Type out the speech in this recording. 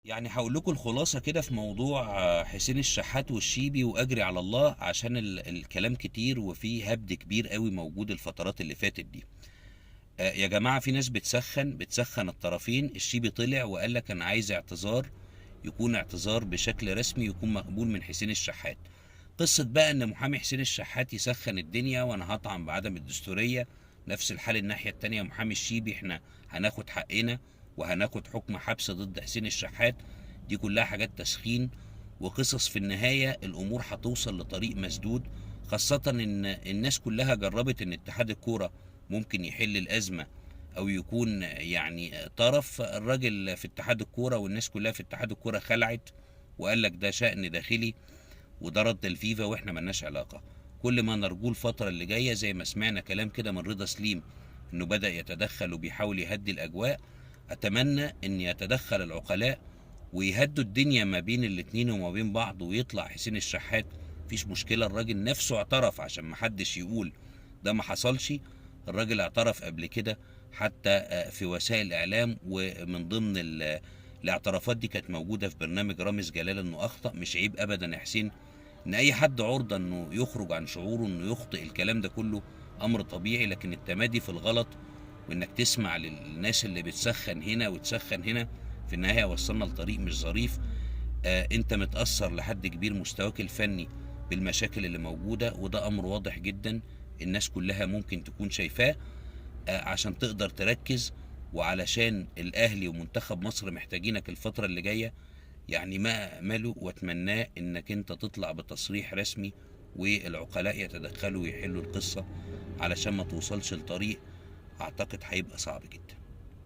يعني هقول لكم الخلاصة كده في موضوع حسين الشحات والشيبي وأجري على الله، عشان الكلام كتير وفي هبد كبير قوي موجود الفترات اللي فاتت دي. يا جماعة في ناس بتسخن الطرفين. الشيبي طلع وقال لك أنا عايز اعتذار، يكون اعتذار بشكل رسمي يكون مقبول من حسين الشحات. قصة بقى إن محامي حسين الشحات يسخن الدنيا وأنا هطعن بعدم الدستورية، نفس الحال الناحية التانية محامي الشيبي إحنا هناخد حقنا وهناخد حكم حبس ضد حسين الشحات. دي كلها حاجات تسخين وقصص، في النهاية الأمور هتوصل لطريق مسدود، خاصة إن الناس كلها جربت إن اتحاد الكورة ممكن يحل الأزمة أو يكون يعني طرف. الراجل في اتحاد الكورة والناس كلها في اتحاد الكورة خلعت وقال لك ده شأن داخلي وده رد الفيفا واحنا ملناش علاقة. كل ما نرجوه الفترة اللي جاية زي ما سمعنا كلام كده من رضا سليم انه بدأ يتدخل وبيحاول يهدي الأجواء، أتمنى ان يتدخل العقلاء ويهدوا الدنيا ما بين الاتنين وما بين بعض، ويطلع حسين الشحات مفيش مشكلة. الراجل نفسه اعترف عشان ما حدش يقول ده ما حصلش، الراجل اعترف قبل كده حتى في وسائل الإعلام، ومن ضمن الاعترافات دي كانت موجودة في برنامج رامز جلال انه أخطأ. مش عيب أبدا يا حسين ان اي حد عرضة انه يخرج عن شعوره انه يخطئ، الكلام ده كله امر طبيعي، لكن التمادي في الغلط وانك تسمع للناس اللي بتسخن هنا وتسخن هنا في النهاية وصلنا لطريق مش ظريف. انت متأثر لحد كبير مستواك الفني بالمشاكل اللي موجودة، وده امر واضح جدا الناس كلها ممكن تكون شايفاه. عشان تقدر تركز وعلشان الاهلي ومنتخب مصر محتاجينك الفترة اللي جاية، يعني ما أمله وأتمناه إنك أنت تطلع بتصريح رسمي والعقلاء يتدخلوا ويحلوا القصة علشان ما توصلش لطريق أعتقد هيبقى صعب جدا.